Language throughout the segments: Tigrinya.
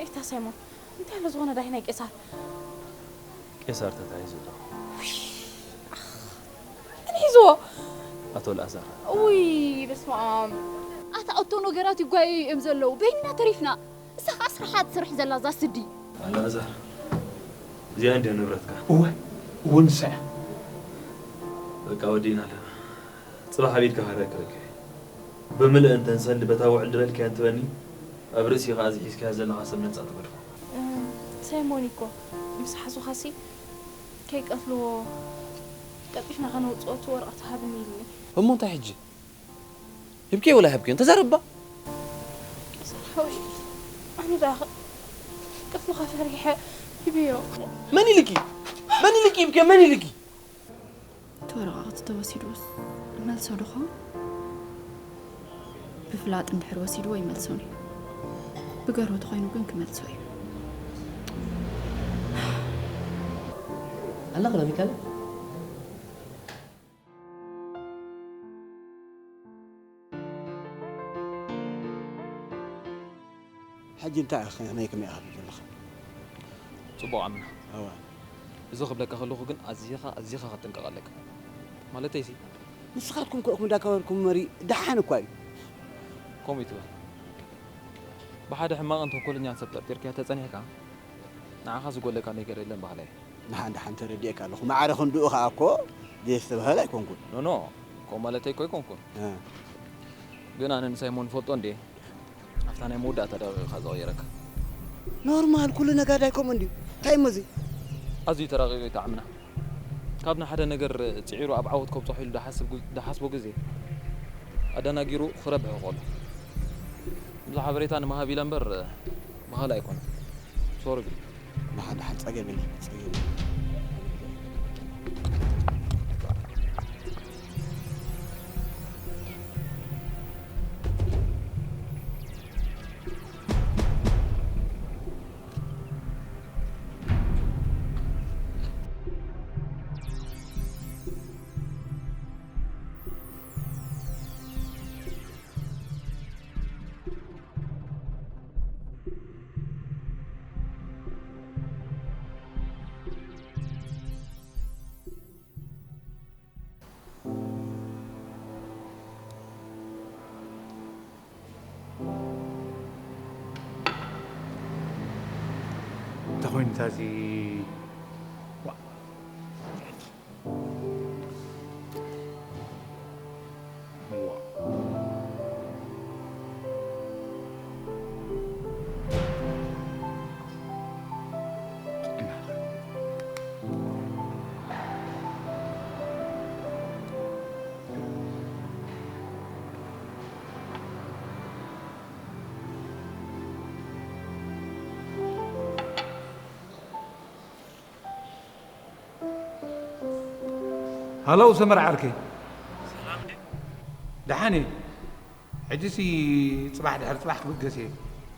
ኤታ ሳይሞን፣ እንታይ ኣሎ ዝኾነ ዳሂ ናይ ቄሳር? ቄሳር ተታሒዙ ኣሎ። መን ሒዝዎ? ኣቶ ልኣዛር። ውይ፣ በስመ ኣብ። ኣታ ኣቶ ነገራት ይጓየዩ እዮም ዘለዉ። በይንና ተሪፍና። እሳ ኸዓ ስርሓ ትስርሕ ዘላ እዛ ስዲ። ኣልኣዛር፣ እዚኣ እንድያ ንብረትካ። እወ፣ እወ፣ ንሳ እያ። በቃ ወዲእና ኣለና። ጽባሕ ኣብ ኢድካ ካርያ ክረክብ እየ። ብምልእ እንተን ሰልዲ በታ ውዕል ድለልካያ እንትበኒ፣ ኣብ ርእሲ ኸኣ እዚ ሒዝካዮ ዘለኻ ሰብ ነጻ ትገድፎ። እም፣ ሳይሞን እኮ ምስ ሓዙኻሲ ከይቀትልዎ ቀልጢፍና ከነውጽኦ እቲ ወረቐት ሃብኒ ኢሉኒ። እሞ እንታይ ሕጂ? ሂብክዮ ወላ ኣይሃብክዮን? ተዛረባ። ሰርሓዊ፣ ኣነ ደኣ ቀትልኻ ፈሪሐ ሂበዮ። መን ኢልኪ? መን ኢልኪ ሂብክዮ? መን ኢልኪ? እቲ ወረቓቕቲ ተወሲዱስ ይመልሶ ዶ ኸውን? ብፍላጥ እንድሕር ወሲድዎ ይመልሶን እዩ። ብገርሁ ተኾይኑ ግን ክመልሶ እዩ። ኣለኽ ዶ ሚካኤል? ሕጂ እንታይ ኢኻ ከመይ ከመይ ኢኻ ትብል ዘለኻ? ጽቡቕ ኣምና። እዋ እዚ ክብለካ ከለኹ ግን ኣዚኻ ኣዚኻ ክትጥንቀቕ ኣለካ። ማለተይሲ ንስኻትኩም ኮ ኢኹም እንዳከበርኩም መሪ ደሓን እኳ እዩ። ከምኡ ይትበል። ብሓደ ሕማቕን ተንኮለኛን ሰብ ጠርጢርካዮ ተጸኒሕካ ንዓኻ ዝጎለካ ነገር የለን በሃላይ እየ። ደሓን ደሓን ተረዲኤካ ኣለኹ። ማዕረ ክንድኡ ከኣ እኮ ዘየስተብሀለ ኣይኮንኩን። ኖኖ ከምኡ ማለተይ እኮ ኣይኮንኩን። እ ግን ኣነ ንሳይሞን እፈልጦ እንድየ። ኣብታ ናይ መወዳእታ ደቂቓ ዝቐየረካ። ኖርማል ኩሉ ነጋዳይ ከምኡ እንድዩ። እንታይ እሞ እዚ? ኣዝዩ ተራቒቑ እዩ ጣዕምና። ካብ ንሓደ ነገር ጽዒሩ ኣብ ዓወት ከብጽሖ ኢሉ ዝሓስብ ግዝ- ዝሓስቦ ግዜ ኣደናጊሩ ክረብሕ ይኽእሉ። እዚ ሓበሬታ ንምሃብ ኢለ እምበር ብኻልእ ኣይኮነን። ሶሪ ግን። ደሓን ደሓን ጸገም የለን ጸገም የለን። እንታይ ኮይኑ እታ እዚ ሃለው ሰመር ዓርከይ። ሰላም ድዩ? ደሓን እየ። ሕጂሲ ጽባሕ ድሕሪ ጽባሕ ክብገስ እየ።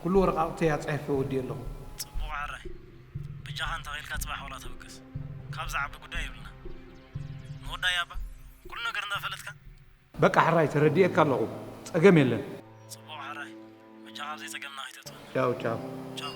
ኩሉ ወረቓቕተይ ኣጻሒፈ ወዲኤ ኣለኹ። ጽቡቕ ሕራይ። በጃኻ እንተኺኢልካ ጽባሕ ዋላ ተብገስ። ካብ ዝዓቢ ጉዳይ የብልና። ንወዳይ ኣባ፣ ኩሉ ነገር እንዳፈለጥካ? በቃ ሕራይ ተረዲኤካ ኣለኹ። ጸገም የለን። ጽቡቕ ሕራይ። በጃኻ ኣብ ዘይጸገምና ከይተእትወና። ቻው ቻው። ቻው።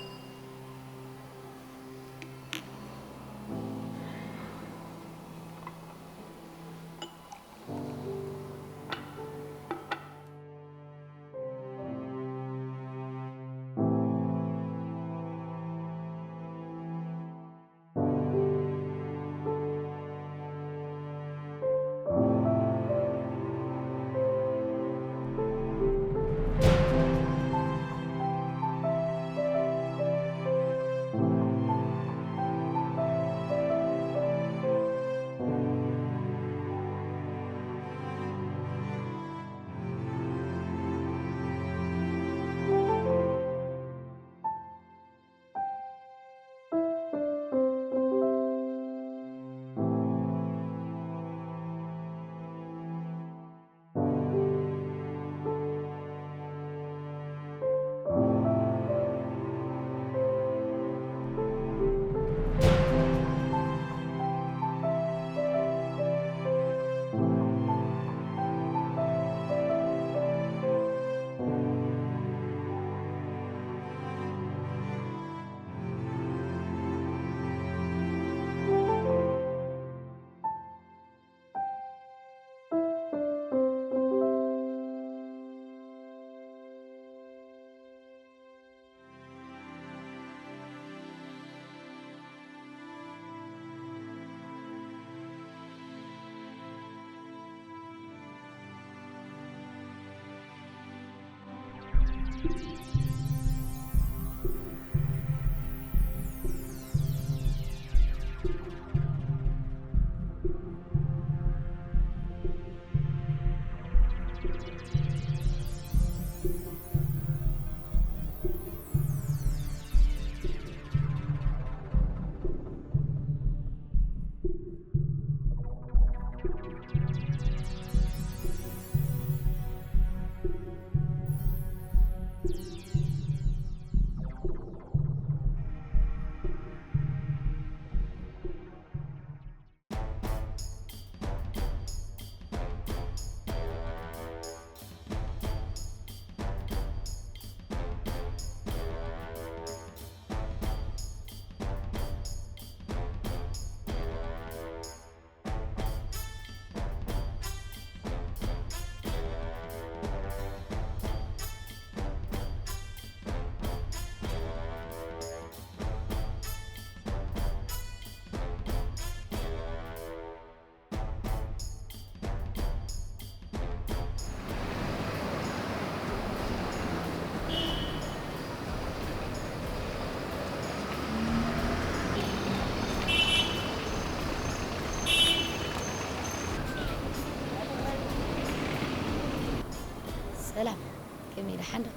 ሓንዶ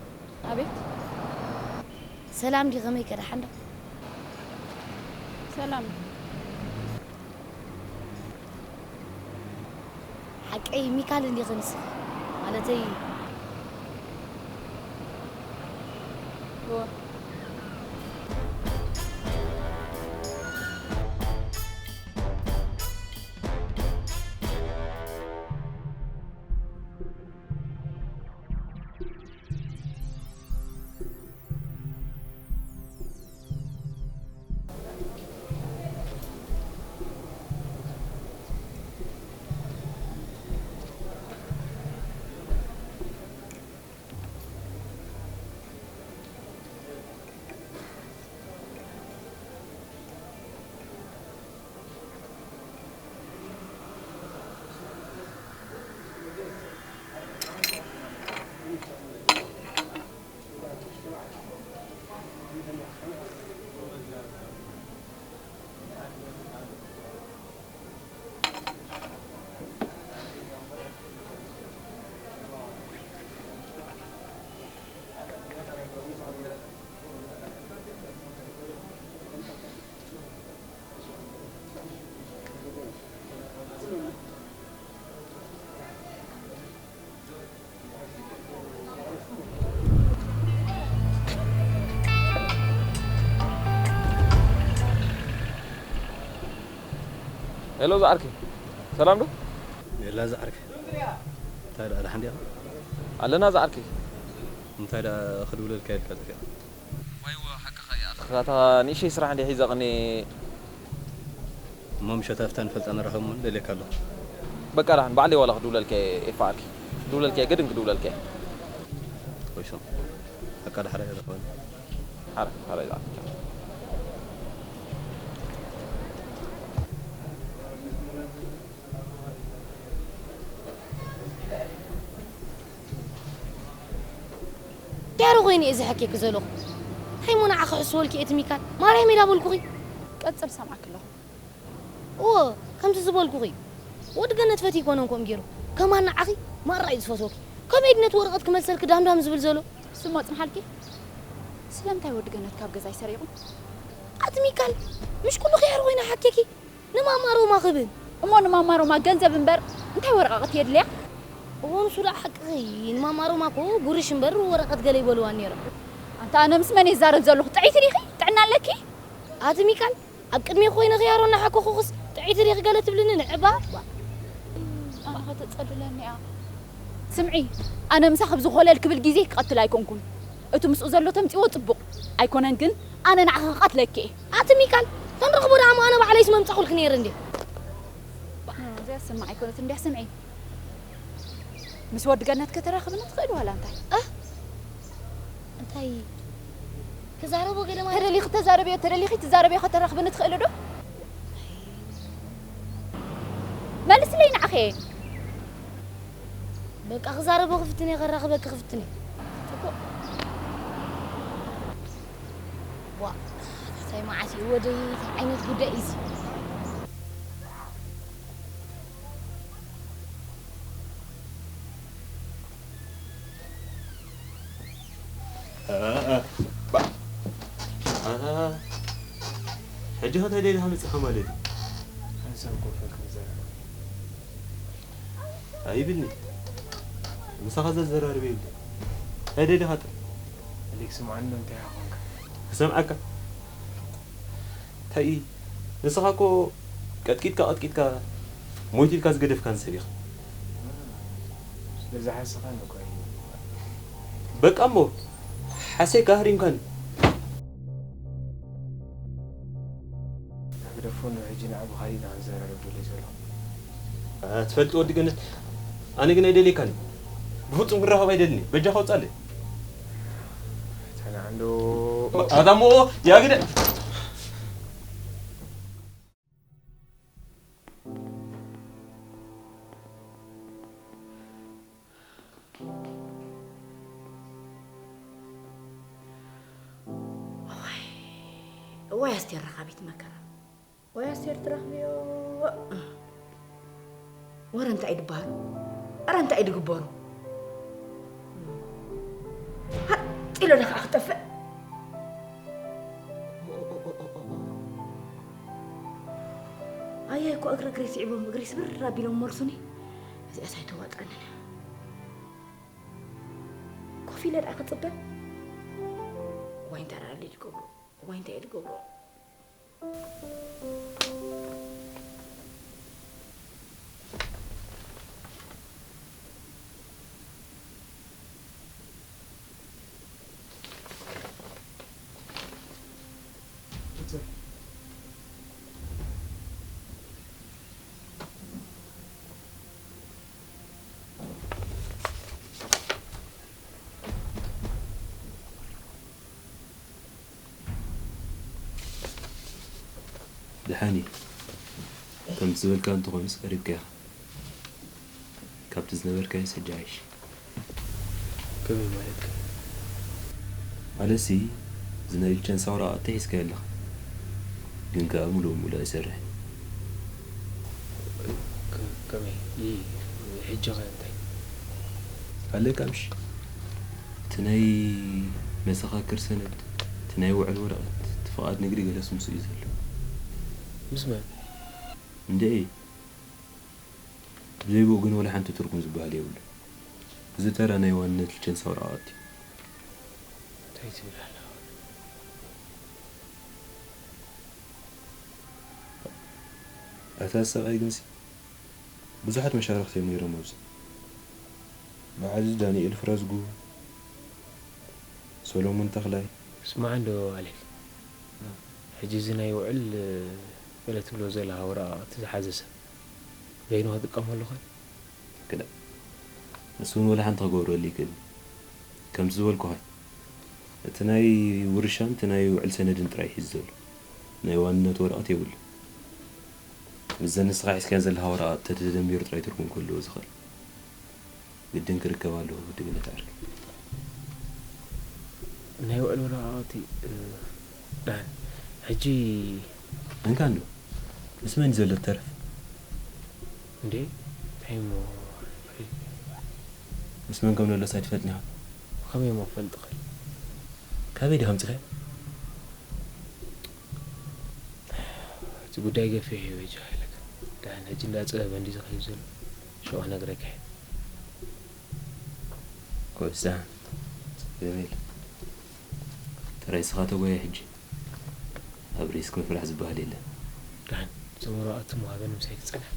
ኣቤት። ሰላም ዲ ከመይ ከ ደሓንዶ? ሰላም። ሓቀይ ሚካል እንዲኺ ንስኺ? ማለተይ እወ። ሄሎ ዝዓርከይ፣ ሰላም ዶ? የላ ዝዓርከይ፣ እንታይ ደኣ ደሓን ዲኻ? ኣለና ዝዓርከይ። እንታይ ደኣ ክድውለልካ ኢልካ ጠፊእካ? ዋይዋ፣ ሓቅኻ እያ። ኣታ ንእሽተይ ስራሕ እንድየ ሒዘ ቐኒ። እሞ ምሸት ኣብታ ንፈልጣ ንራኸብ እሞ ደልየካ ኣለኹ። በቃ ደሓን፣ ባዕለይ ዋላ ክድውለልካ እየ ኤፋ ዓርከይ። ክድውለልካ እየ፣ ግድን ክድውለልካ እየ። ወይሶም፣ በቃ ዳሕራይ ርኸበኒ። ሓራይ፣ ሓራይ ዝዓርከይ። ዳሩ ኮይኑ እየ ዝሓኬኪ ዘለኹ። እንታይ እሞ ንዓኺ ክሕስበልኪ እየ እቲ ሚካል? ማርያም እየ ዳበልኩኺ። ቀጽል፣ ሰምዓኪ ኣለኹ። እወ፣ ከምቲ ዝበልኩኺ። ወዲ ገነት ፈትዩ ኣይኮነን ከምኡ ገይሩ። ከማን ንዓኺ ማራ እዩ ዝፈትወኪ። ከመይ ድዩ ነቲ ወረቐት ክመልሰልኪ ዳምዳም ዝብል ዘሎ? እሱ እሞ ጽንሓልኪ። ስለምንታይ ወዲ ገነት ካብ ገዛይ ሰሪቑ? ኣቲ ሚካል፣ ምሽ ኩሉ ኺያር ኮይና ሓኬኪ። ንማማ ሮማ ክብል። እሞ ንማማ ሮማ ገንዘብ እምበር እንታይ ወረቓቕቲ የድልያ? እወ፣ ንሱ ደኣ ሓቅኺ። ንማማ ሮማ እኮ ጉርሽ እምበር ወረቐት ገለ ይበልዋ ነይሮም። ኣንታ ኣነ ምስ መን እየ ዝዛረብ ዘለኹ? ጥዕይቲ ዲኺ? ጥዕና ኣለኪ? ኣቲ ሚካል፣ ኣብ ቅድሜ ኮይነ ኺያሮ እናሓከኹኽስ ጥዕይቲ ዲኺ ገለ ትብልኒ ንዕባ? ኣነ ኸተጸልለኒ እያ። ስምዒ፣ ኣነ ምሳኺ ብዝኾለል ክብል ግዜ ክቐትል ኣይኮንኩን። እቲ ምስኡ ዘሎ ተምጺዎ ጽቡቕ ኣይኮነን፣ ግን ኣነ ንዓኺ ክቐትለኪ እየ። ኣቲ ሚካል፣ ተንረኽቦ ደኣ እሞ ኣነ ባዕለይስ መምጻኹልኪ ነይረ እንዴ። እዚኣ ስምዕ ኣይኮነት እንድያ፣ ስምዒ። ምስ ወዲ ገነት ከተራኽብኒ ትኽእል ዋላ እንታይ? እ? እንታይ ክዛረቦ ገለ ማለት? ተደሊኺ ተዛረብዮ፣ ተደሊኺ ትዛረብዮ ከተራኽብኒ ትኽእሊ ዶ? መልስለይ ንዓኺ። በቃ ክዛረቦ ክፍትን እየ፣ ከራኽበኪ ክፍትን እየ። ጽቡቕ። ዋ፣ እንታይ መዓት እዩ ወደይ፣ እንታይ ዓይነት ጉዳይ እዩ እዚ? ሕጂ ኸ እንታይ ደሊኻ መጺኻ ማለት እዩ? ሓንሳብ ኮፍ ኢልካ ንዘራረብ። ኣይብልኒ። ምሳኻ ዘዘራርብ የብለይ። እንታይ ደሊኻ ጥራይ? ኣሌክስ፣ መዓኖ እንታይ ኢኻ ኾንካ? ክሰምዓካ። እንታይ እዩ? ንስኻ እኮ ቀጥቂጥካ ቀጥቂጥካ ሞይቱ ኢልካ ዝገደፍካኒ ሰብ ኢኻ። ስለ ዝሓሰኻኒ እኮ እዩ። በቃ እሞ ሓሰይካ ኣህሪምካኒ። ግደፎ፣ ንሕጂ ንዓ ብኻሊእ ኢና ክንዘራረብ ደልየ ዘለኹ። ትፈልጥ ወዲ ገነት፣ ኣነ ግን ኣይደልየካን። ብፍጹም ክራኸብ ኣይደልን። በጃኻ ውጻለይ። ተናዕንዶ። ኣታ እሞ ያግደ። እዋይ፣ እዋይ ኣስቴር ረኻቢት መከራ። ወይ ኣስቴር ትረኽብዮ። ወረ እንታይ ድበሃሉ? ኣረ እንታይ ድግበሩ? ኢሎ ዶ ከዓ ክጠፍእ? ኣየ እኮ እግሪ እግሪ ስዒቦም እግሪ ስብር ኣቢሎም መርሱኒ። እዚኣስ ኣይተዋጣንን እያ። ኮፍ ኢለ ደኣ ክጽበ? ዋይ እንታይ ደኣ ድገብሮ? ዋይ እንታይ ድገብሮ? ደሓን እዩ። ከምቲ ዝበልካ እንተኾይኑስ ቀሪብካ ኢኻ። ካብቲ ዝነበርካዮስ ሕጂ ዓይሽ። ከመይ ማለትካ? ማለትሲ፣ እዚ ናይ ሊቸንሳ ወረቓቕቲ ሒዝካዮ ኣለኻ። ግን ከኣ ምሉእ ምሉእ ኣይሰርሕን። ከ-፣ ከመይ? ይ-፣ ሕጂ ኸ እንታይ? ኣለካ ምሽ? እቲ ናይ መሰኻክር ሰነድ፣ እቲ ናይ ውዕል ወረቐት፣ እቲ ፍቓድ ንግዲ ገለስ ምስኡ እዩ ዘሎ። ምስ መን? እንድዒ። ብዘይ ብኡ ግን ወላ ሓንቲ ትርጉም ዝበሃል የብሉን። እዚ ተራ ናይ ዋንነት ሊቸንሳ ወረቓቕቲ እዩ። እንታይ ትብል ኣለኻ? ኣታ ሰብኣይ ግንሲ ብዙሓት መሻርኽቲ እዮም ነይሮም ኣብዚ። መዓዝ ዳንኤል ፍረዝጉ፣ ሰሎሞን ተኽላይ። ስማዕ እንዶ ኣሌክ፣ ሕጂ እዚ ናይ ውዕል ገለ ትብሎ ዘለኻ ወረቓቕቲ ዝሓዘ ሰብ በይኑ ክጥቀመሉ ኸ? ክላ፣ ንሱ እውን ወላ ሓንቲ ክገብረሉ ይክእል። ከምቲ ዝበልኩኻ፣ እቲ ናይ ውርሻን እቲ ናይ ውዕል ሰነድን ጥራይ ሒዙ ዘሎ። ናይ ዋንነት ወረቐት የብሉ። ምስዘን ንስኻ ሒዝካየን ዘለኻ ወረቓቕቲ ተደሚሩ ጥራይ ትርጉም ክህልዎ ዝኽእል። ግድን ክርከብ ኣለዎ፣ ውድብነት ዓርኪ። ናይ ውዕል ወረቓቕቲ፣ እ፣ ደሓን። ሕጂ እንካ እንዶ፣ ምስ መን እዩ ዘሎ ተረፍ? እንዴ፣ እንታይ እሞ? ምስ መን ከም ዘሎስ ኣይትፈልጥን ኢኻ? ከመይ እሞ ክፈልጥ እኽእል? ካበይ ዲኻ ኣምጺኻዮ? እቲ ጉዳይ ገፊሕ እዩ፣ በጃኻ ኢለካ። ደሓን፣ ሕጂ እንዳ ጸበበ እንዲ ዝኸይድ ዘሎ፣ ሽዑ ክነግረካ እየ። ኮስታ፣ ጸገም የለን። ጥራይ ስኻ ተጓየ ሕጂ። ኣብ ሪስክ ምፍራሕ ዝበሃል የለን። ደሓን፣ እዞም ወረቓቕቲ እሞ ሃበኒ ምሳይ ክጸንሕ።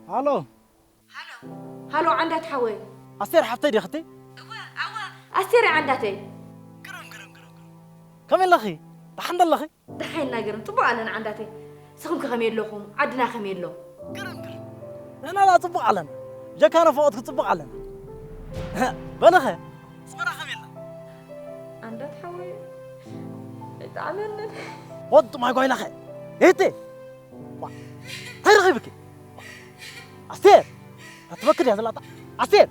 ሃሎ። ሃሎ፣ ሃሎ ዓንዳት ሓወይ። ኣስቴር ሓፍተይ ዲኽቲ? እወ፣ ኣወ፣ ኣስቴር እያ ዓንዳተይ። ከመይ ኣለኺ? ደሓን ዶ ኣለኺ? ደሓን ኢና ግርም፣ ጽቡቕ ኣለና ዓንዳተይ። ንስኹም ከ ከመይ ኣለኹም? ዓድና ከመይ ኣሎ? ንሕና ዳ ጽቡቕ ኣለና። ጀካ ነፈቐትኩ ጽቡቕ ኣለና። በለኸ? ኣስመራ ከመይ ኣላ? ዓንዳት ሓወይ፣ ኣይጠዓመንን። ወጥ ማይ ጓይላኸ? የህቴ? እንታይ ረኺብኪ? ኣስቴር! ኣትበክል እያ ዘላታ። ኣስቴር!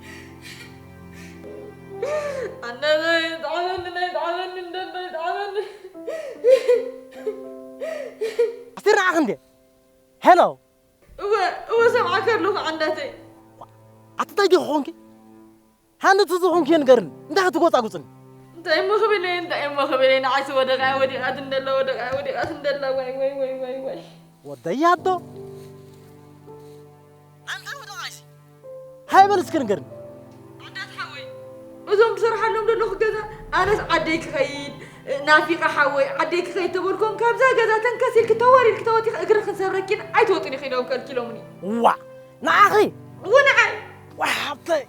ዓንዳተይ፣ ኣይጠዓመንን፣ ኣይጠዓመንን፣ ደዶ ኣይጠዓመንን። ኣስቴር ንዓኺ እንዴ? ሄሎ! እወ፣ እወ፣ ሰምዓካ ኣለኹ ዓንዳተይ። ኣቲ እንታይ ዲኺ ኾንኪ? ሃንደቲ ዝኾንኪ ንገርኒ። እንታይ ክትጎጻጉጽኒ? እንታይ እሞ ክብል እየ፣ እንታይ እሞ ክብል እየ፣ ንዓይሲ ወደቓ እያ ወዲቓት እንደላ፣ ወደቓ እያ ወዲቓት እንደላ፣ ዋይ፣ ዋይ፣ ዋይ፣ ዋይ፣ ዋይ። ወደይ ኣዶ። ኣንታ ወደቓይሲ። ሃይ በል እስኪ ንገርኒ። ዓዳት ሓወይ፣ እዞም ትሰርሓሎም ዘለኹ ገዛ፣ ኣነስ ዓደይ ክኸይድ፣ ናፊቐ ሓወይ፣ ዓደይ ክኸይድ ተበልኮም፣ ካብዛ ገዛ ተንከስ ኢልኪ ተወር ኢልኪ ተወጢኺ እግሪ ክንሰብረኪን ኣይትወጥን ኢኺ ኢሎም ከልኪሎምኒ። ዋእ! ንዓኺ? እወ ንዓይ። ዋይ ሓብተይ፣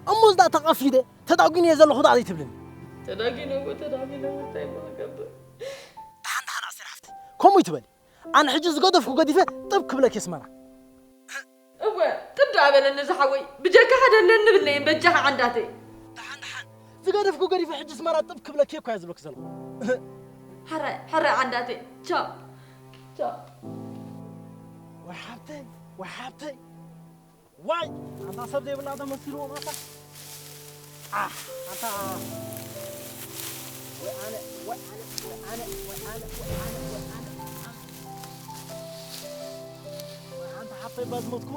እሞ እዛ ተቐፊደ ተዳጒነ እየ ዘለኹ ደኣ ዘይትብልኒ? ተዳጒነ እኮ ተዳጒነ እኮ እንታይ እሞ ክገብር? ደሓን ደሓን ኣስቴር ሓፍተይ፣ ከምኡ ይትበሊ። ኣነ ሕጂ ዝገደፍኩ ገዲፈ ጥብ ክብለኪ ኣስመራ። እወ ጥብ ደኣ በለኒ ዝሓወይ፣ ብጀካኻ ደለኒ ብለይን በጃኻ ዓንዳተይ። ደሓን ደሓን ዝገደፍኩ ገዲፈ ሕጂ ኣስመራ ጥብ ክብለኪ እኮ እየ ዝብለኪ ዘለኹ። ሕራይ ሕራይ ዓንዳተይ ቻው ቻው። ወይ ሓብተይ ወይ ሓብተይ። ዋይ ኣንታ ሰብ ዘይብላ ተመሲልዎም ኣታ። ኣህ ኣንታ። ወይ ኣነ ወይ ኣነ ወይ ኣነ ወይ ኣነ ወይ ኣነ ወይ ኣነ ወይ ኣነ። ወይ ኣንታ ሓብተይ እባ ዝሞትኩ።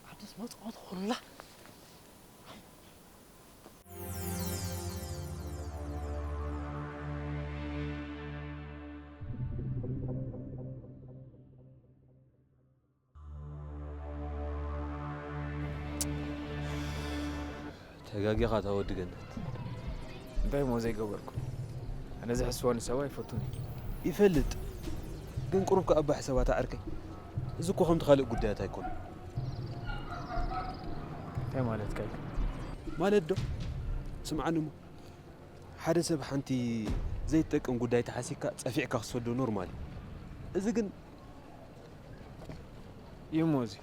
ዓድስ መጽቆት ኹላ። ተጋጊኻ እታ ወዲ ገነት። እንታይ እሞ ዘይገበርኩ? ኣነ ዝሕስወኒ ሰብ ኣይፈቱን እዩ። ይፈልጥ፣ ግን ቁሩብ ከኣ ኣባ ሕሰባታ ዓርከይ። እዚ እኮ ከምቲ ካልእ ጉዳያት ኣይኮነን። እንታይ ማለትካ እዩ? ማለት ዶ? ስምዓኒ እሞ፣ ሓደ ሰብ ሓንቲ ዘይትጠቅም ጉዳይ ተሓሲካ ጸፊዕካ ክትሰዶ ኖርማል እዩ። እዚ ግን እዩ እሞ እዚ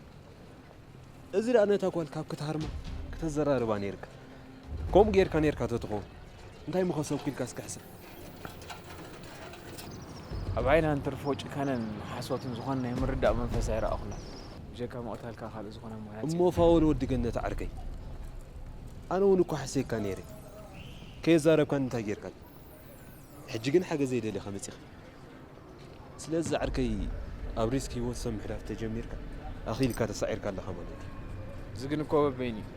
እዚ ደኣ ነታ ጓል ካብ ክትሃርማ ክተዘራርባ ነይርካ። ከምኡ ጌርካ ነይርካ ተትኸውን እንታይ ምኸሰብኩ ኢልካ እስኪ ሕሰብ። ኣብ ዓይናን ትርፎ ጭካነን ሓሶትን ዝኾነ ናይ ምርዳእ መንፈስ ኣይረኣኹላን። ብጀካ ምቕታል ከኣ ካልእ ዝኾነ ኣማራጺ እሞ የለን። ፋወል ወዲ ገነት ዓርከይ፣ ኣነ እውን እኮ ሓሰየካ ነይረ። ከየዛረብካኒ እንታይ ጌርካኒ? ሕጂ ግን ሓገዘይ ደሊኻ መጺኻ። ስለዚ ዓርከይ ኣብ ሪስክ ህይወት ሰብ ምሕዳር ተጀሚርካ ኣኺልካ ተሳዒርካ ኣለኻ ማለት እዩ። እዚ ግን እኮ በበይኑ እዩ።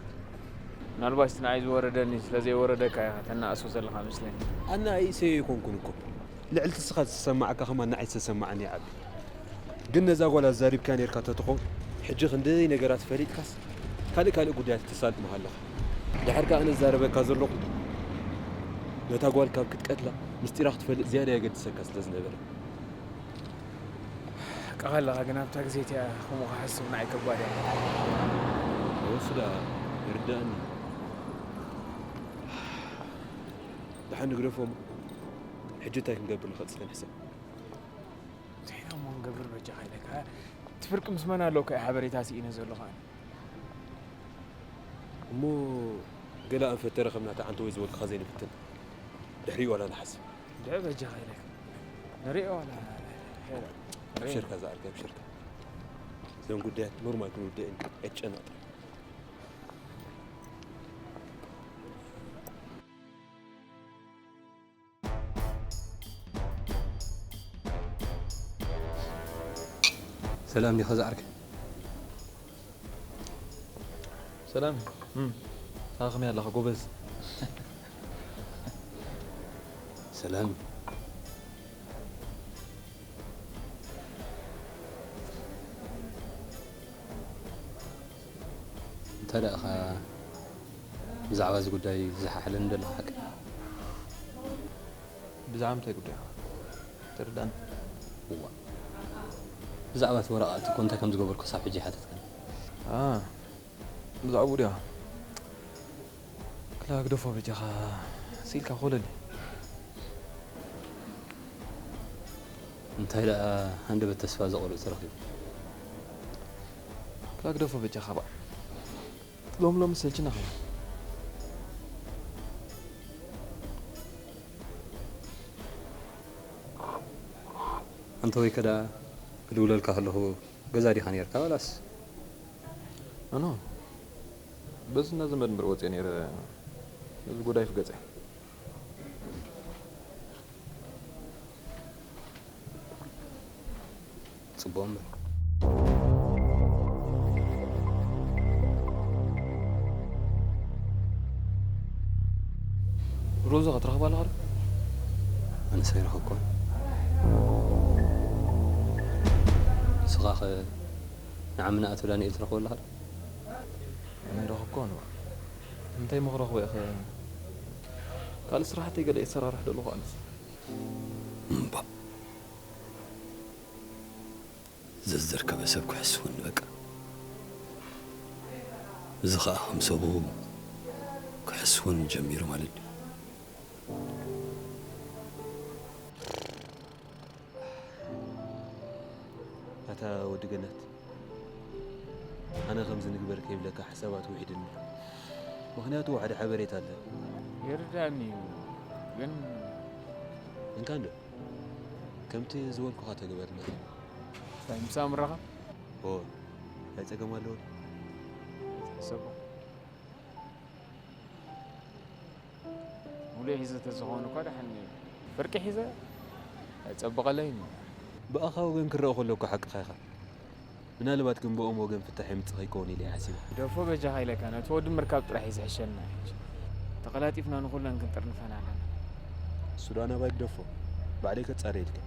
ምናልባሽ እቲ ንዓይ ዝወረደኒ ስለ ዘይወረደካ ኢኻ ተናእሶ ዘለኻ መስለኒ። ኣነ ኣይእሰዮ ኣይኮንኩን እኮ። ልዕሊ እቲ ንስኻ ዝተሰማዓካ ከማን ንዓይ ዝተሰማዓኒ ይዓቢ። ግን ነዛ ጓል ኣዛሪብካ ኔርካ ተትኾን ሕጂ ክንደይ ነገራት ፈሊጥካስ ካልእ ካልእ ጉዳያት ተሳልጥ ምሃለኻ። ድሓር ከኣ ኣነ ዝዛረበካ ዘለኹ ነታ ጓል ካብ ክትቀትላ ምስጢራ ክትፈልጥ ዝያዳ የገድሰካ ስለ ዝነበረ። ሓቅኻ ኣለኻ፣ ግን ኣብታ ግዜ እቲኣ ከምኡ ክሓስብ ንዓይ ከባድ እያ። እሱ ደኣ ይርድኣኒ። ደሓን ንግደፎ እሞ፣ ሕጂ እንታይ ክንገብር ንኽእል እስከ ንሕሰብ። እንታይ ኢና እሞ ክንገብር በጃኻ ኢለካ። እቲ ፍርቂ ምስ መን ኣለካ እዩ ሓበሬታ ስኢነ ዘለኹ ኣነ። እሞ ገለ ኣንፈት ተረኸብና እታ ዓንተወይ ዝበልኩኻ ዘይንፍትን። ድሕሪኡ ዋላ ንሓስብ። እንድዒ በጃኻ ኢለካ። ንሪኦ ዋላ ሄሎ። ንሪኦ። ኣብሽርካ ዝዓርከይ ኣብሽርካ። እዘን ጉዳያት ኖርማል ክንውድእ ኢና። ኣይትጨነቕ ጥራይ። ሰላም ዲኻ ዝዓርከይ? ሰላም እም፣ ንስኻ ከመይ ኣለኻ ጎበዝ? ሰላም። እንታይ ደኣ ኢኻ ብዛዕባ እዚ ጉዳይ ዝሓሕለኒ ዘለኻ ሓቂ? ብዛዕባ ምንታይ ጉዳይ ኢኻ? ተረዳእኒ። እዋ፣ ብዛዕባ እቲ ወረቓቕቲ እኮ እንታይ ከም ዝገበርኩ ክሳብ ሕጂ ኣይሓተትካን። ኣ፣ ብዛዕባኡ ድያ? ክላ ግደፎ በጃኻ፣ ስኢልካ ኮለል። እንታይ ደኣ ሃንደበት ተስፋ ዘቑርጽ ተረኺቡ። ክላ ግደፎ በጃኻ ባዕ። ሎም ሎም ሰልችና ኸይና። ኣንተ ወይከ ደኣ ክድውለልካ ከለኹ ገዛ ዲኻ ነይርካ ዋላስ? ኣኖ፣ በዚ እናዘመድ እምበር ወፅየ ነይረ፣ ነዚ ጉዳይ ፍገፀ። ጽቡቕ እምበር። ሮዛ ክትረኽባ ኣለኻ ዶ? ኣነስ ኣይረኸብኩዋን። ንስኻኸ ንዓምና ኣቶ ዳንኤል ትረኽቦ ኣለኻ ዶ? ኣነ ኣይረኸብኩዋን። እንታይ እሞ ክረኽቦ እየ ኸ? ካልእ ስራሕተይ ገለ የሰራርሕ ዶ ኣለኹ ኣነስ። እምባ። ዘዝተርከበ ሰብ ክሕስወኒ በቃ። እዚ ኸኣ ከም ሰቡ ክሕስወኒ ጀሚሩ ማለት ድዩ? ኣታ ወዲ ገነት፣ ኣነ ከምዚ ንግበር ከይብለካ ሕሳባት ውሒድኒ። ምኽንያቱ ሓደ ሓበሬታ ኣለ። ይርዳኒ እዩ ግን እንካ እንዶ ከምቲ ዝበልኩኻ ተግበር። እንታይ ምሳ ምራኸብ? ኦ፣ እንታይ ጸገም ኣለዎ? ሕሰቦ። ሙሉእ ሒዘ ተዝኸውን እኳ ደሓን ነይሩ። ፍርቂ ሒዘ ኣይጸብቐለይን እዩ። ብኣኻ ወገን ክረኣ ከሎ እኮ ሓቅኻ ኢኻ። ምናልባት ግን ብኦም ወገን ፍታሕ የምጽእ ከይከውን ኢለ እየ ሓሲበ። ደፎ በጃኻ ኢለካ ነቲ ወዲ ምርካብ ጥራሕ እዩ ዝሕሸና ሕጂ። ተቐላጢፍና ንኹለን ክንጥርንፈን ኣለና። እሱ ደኣ ናባይ ግደፎ፣ ባዕለይ ከጻርየልካ።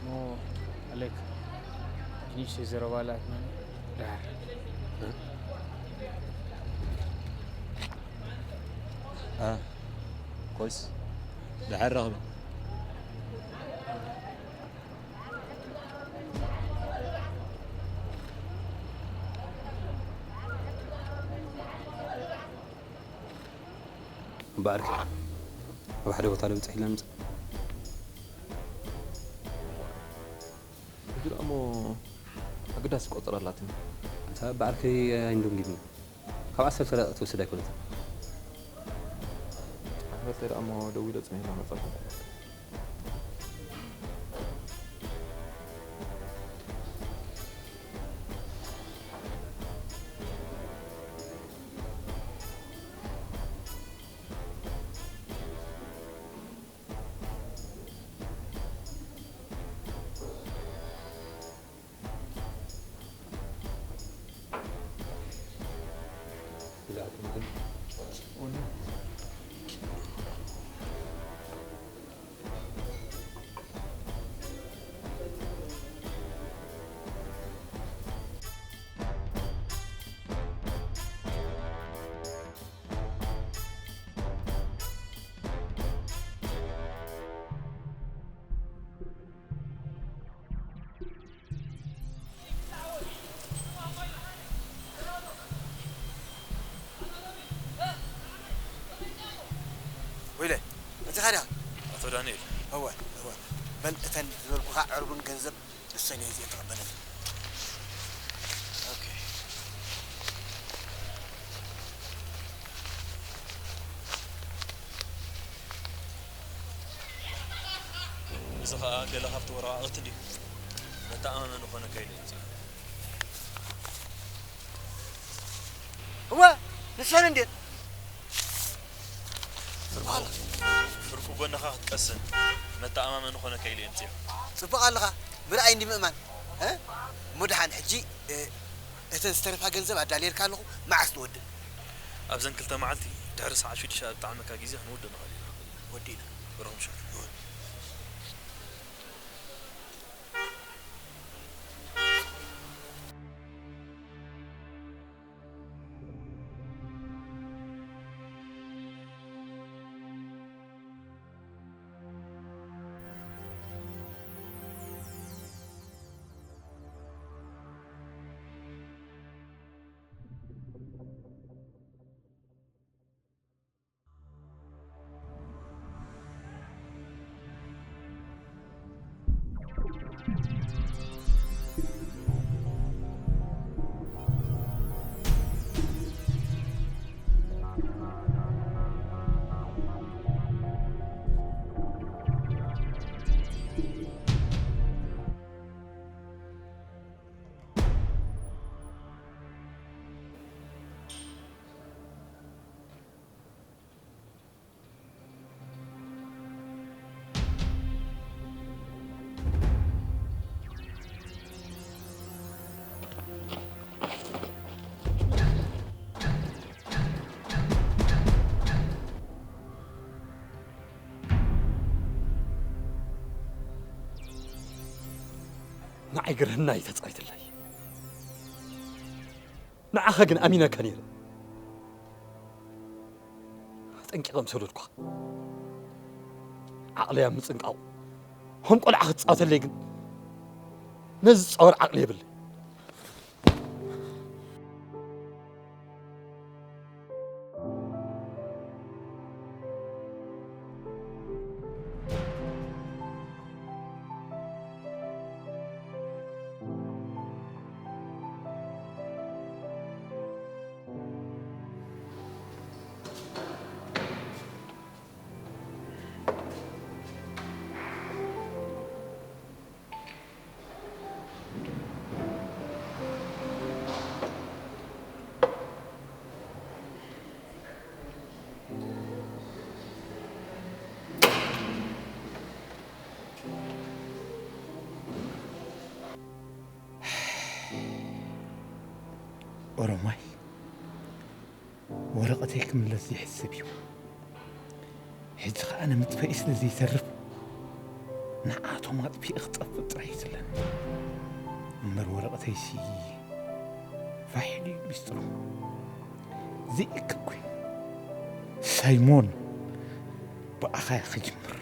ሞ ኣሌክ ንእሽተይ ዘረባ ኣላትና ደሓር ኣ ኮይስ ደሓር ረኽበ። እምበኣርከ ኣብ ሓደ ቦታ ንብጽሕ ኢልና ንምጻእ። ሕጂ ደኣ እሞ ኣገዳሲ ቆጸራ ኣላትኒ። እታ በዓልከይ ኣይንዱንጊድኒ ካብ ዓሰርተ ደቂቕ ትወስድ ኣይኮነትን። ኣሕበርተይ ደኣ እሞ ደዊለ ጽኒሕና መጻኹ። ወይለ፣ መጺኻ ዲኻ? ኣቶ ዳንኤል። እወ፣ እወ። በል እተን ዝበልኩኻ ዕርቡን ገንዘብ ንሰን እየን እዚአን ተቐበለን። ኦኬ። እዚ ኸኣ ገለ ካብቲ ወረቓቕቲ ድዩ? መተኣማመኒ ኾነካ ኢለ እምጽእ። እወ፣ ንሰን እንዴት? ፍርቁ፣ ፍርቁ ጎንኻ ክትቀስን መተኣማመኒ ኾነካ ኢለ እምጽእ። ጽቡቕ ኣለኻ፣ ምርኣይ እንዲ ምእማን። እ? እሞ ደሓን ሕጂ፣ እ፣ እተን ዝተረፋ ገንዘብ ኣዳልየልካ ኣለኹ፣ መዓስ ንወድእ? ኣብዘን ክልተ መዓልቲ ድሕሪ ሰዓት ሽዱሽተ ኣብ እትዓልመካ ግዜ ክንወድእ ንኽእል ኢና። ወዲእና። ብሩኽ ምሸት። ንዓይ ግርህና እዩ ተጻዊትለይ። ንዓኻ ግን ኣሚነካ ነይረ። ኣጠንቂቐ ምስ ወለድኳ፣ ዓቕለይ ኣብ ምጽንቃቑ፣ ከም ቆልዓ ክትጻወተለይ ግን፣ ነዚ ዝጻወር ዓቕሊ የብለይ። ኦሮማይ፣ ወረቐተይ ክምለስ ዘይሕሰብ እዩ። ሕጂ ኸኣ ንምጥፈኢ ስለ ዘይተርፍ፣ ንዓቶም ኣጥፊኤ ክጠፍእ ጥራይ እዩ ዘለኒ። እምበር ወረቐተይሲ ፋሕ ኢሉ እዩ ሚስጥሩ። ዘይእከብ ኮይኑ። ሳይሞን፣ ብኣኻ እየ ክጅምር።